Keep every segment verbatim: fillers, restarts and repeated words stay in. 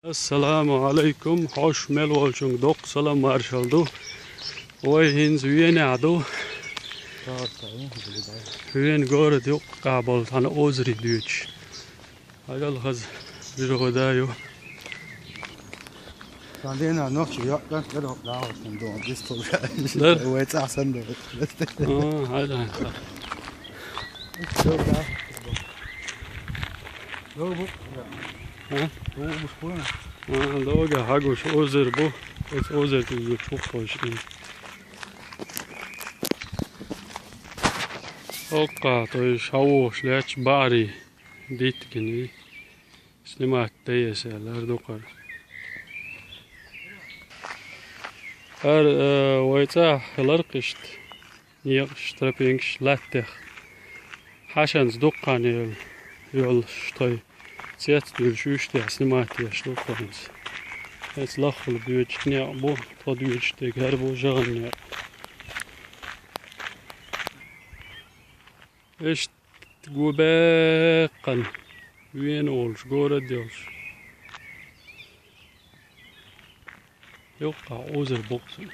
Ассаламу Ӏалайкум, хьош мел волчунга доккха салам маршалла ду. Вай хӀинца Венехь ду. Вена город юккъехь болу цхьана озаре дуьйцуш. Хьажал хаза, бижо да ю. Сан дена нохчи йоӀ кӀант гӀиро дагӀаш хӀума ду, дистал. Дар? Вай цӀахь санна ду. А, хьажа. Дог бу. А? Дог бу шпойна. А, дога хьагуш озер бу. Эс озер тӀе юьгуш ву хойш ин. Оккха, то есть хьавош лаьтташ баари диттигини. Снимать тайеса лар дукхар. Ар, э, вай цӀа хилар кхишта. Некъаш, тропинкаш латтех. Хьашанца дуккха йолуш тхой. Цец дуьлуш уьш тӀехь снимать еш ду хӀинца. Эца лаххула боьдуш некъ бу, тхо дуьйцуш дерг хӀара бу жагӀан некъ. Иштта гу баьккхина, Вена волуш, город йолуш. Юккъахь озер бу-кх цуьнан.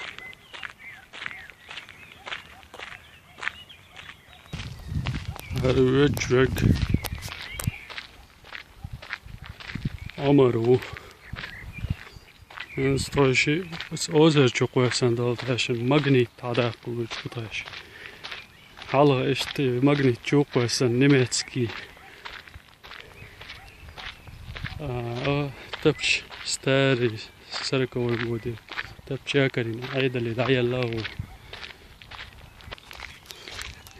ХӀара воьдуш верг Ӏумар ву. ХӀинца тхойши озер чу кхоьссина долу тхаьшна магнит дӀадаккха вуьйцу тхаьш. Хьалха иштта магнит чу кхоьссина немецкий. А, а, тапча старый, сороковой годы. Тапча карина, Ӏедале дӀаелла ву.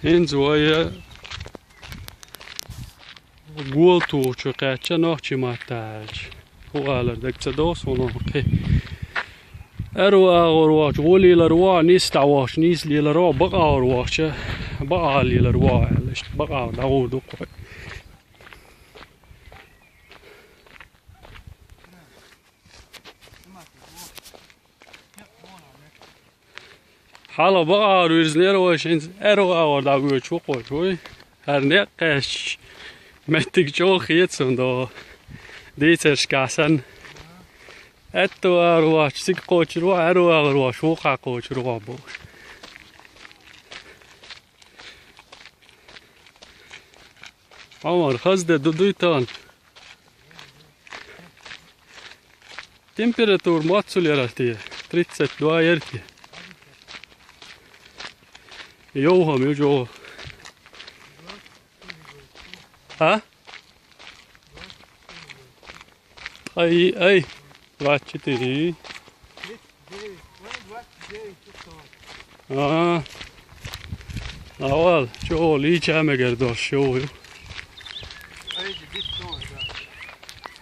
ХӀинца вай гула тухучу кхаьчча нохчий маттахь аьлча. ХӀун алар дага ца догӀу суна кхин. Аьрру агӀор вахча, гӀо лелар ву, нийса дӀавахча, нийса лелар ву, бакъ агӀор вахча, бакъ агӀор лелар ву аьлла, иштта бакъ агӀор дӀагӀур ду кхой. Хьалха бакъ агӀор вирзинера вай, хӀинца аьрру агӀор дӀавоьдуш ву кхой, вуй. ХӀара некъ кхаьчча, меттиг чӀогӀа хета суна догӀу. Дийцаршкахь санна. Аьтту агӀор вахча цига кхочур ву, аьрру агӀор вахча вукхахь кхочур ву бохуш. Ӏумар, хаза де ду дуй тахана? Температура моццул яра те? Тридцать два яра те? Йовхам ю чӀогӀа. А? Ай, ай, двадцать четыре. А, а вал, чӀогӀа лийча мегар долуш йовха ю.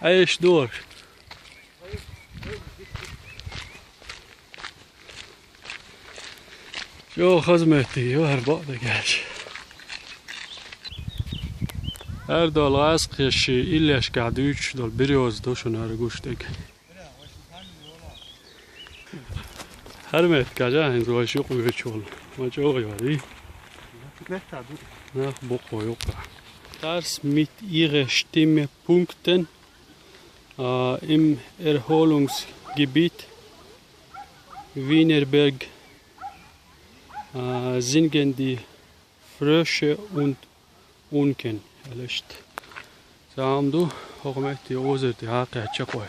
Айша долуш. Чо хаза меттиг ю хӀара бакъдерг аьлча. ХӀара долу гӀазкхаша иллешкахь дуьйцуш долу берёза ду шуна хӀара гуш дерг. ХӀара меттиг кхаьчча хӀинца вайша юкъа воьдуш волу. Ма чӀогӀа йолий. Нах бу кхо юккъехь. Тарс мит игӀе штиме пунктен, а, им Эрхолунгс гибит, Винерберг, а, Зингенди, Фреше унт Ункен аьлла иштта. Цхьа хӀума ду, хӀокху метте озер тӀе хьакхаьчча кхой.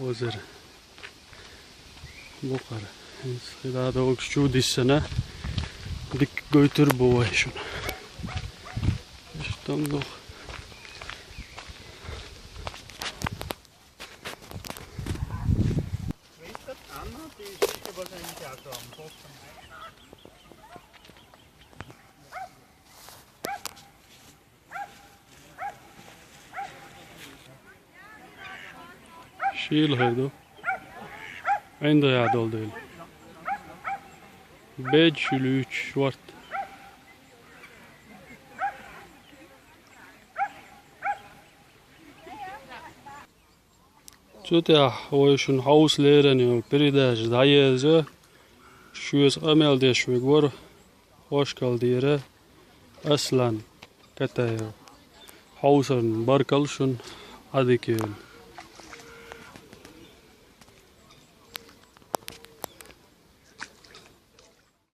Озер. Букъара. ХӀинца хила догуш чу диссана. Дика гойтур бу вай шуна. Иштта ду. Шийла хир ду. ӀиндагӀехь долу дела. Бед шуьлуьйчу шорт. Цу тӀехь вай шуна хьовса леррина йолу передача дӀаерза, шуьца къамел деш верг вара Ошкал дера Аслан Катаев. Hausan barg alšan, adekvvjun.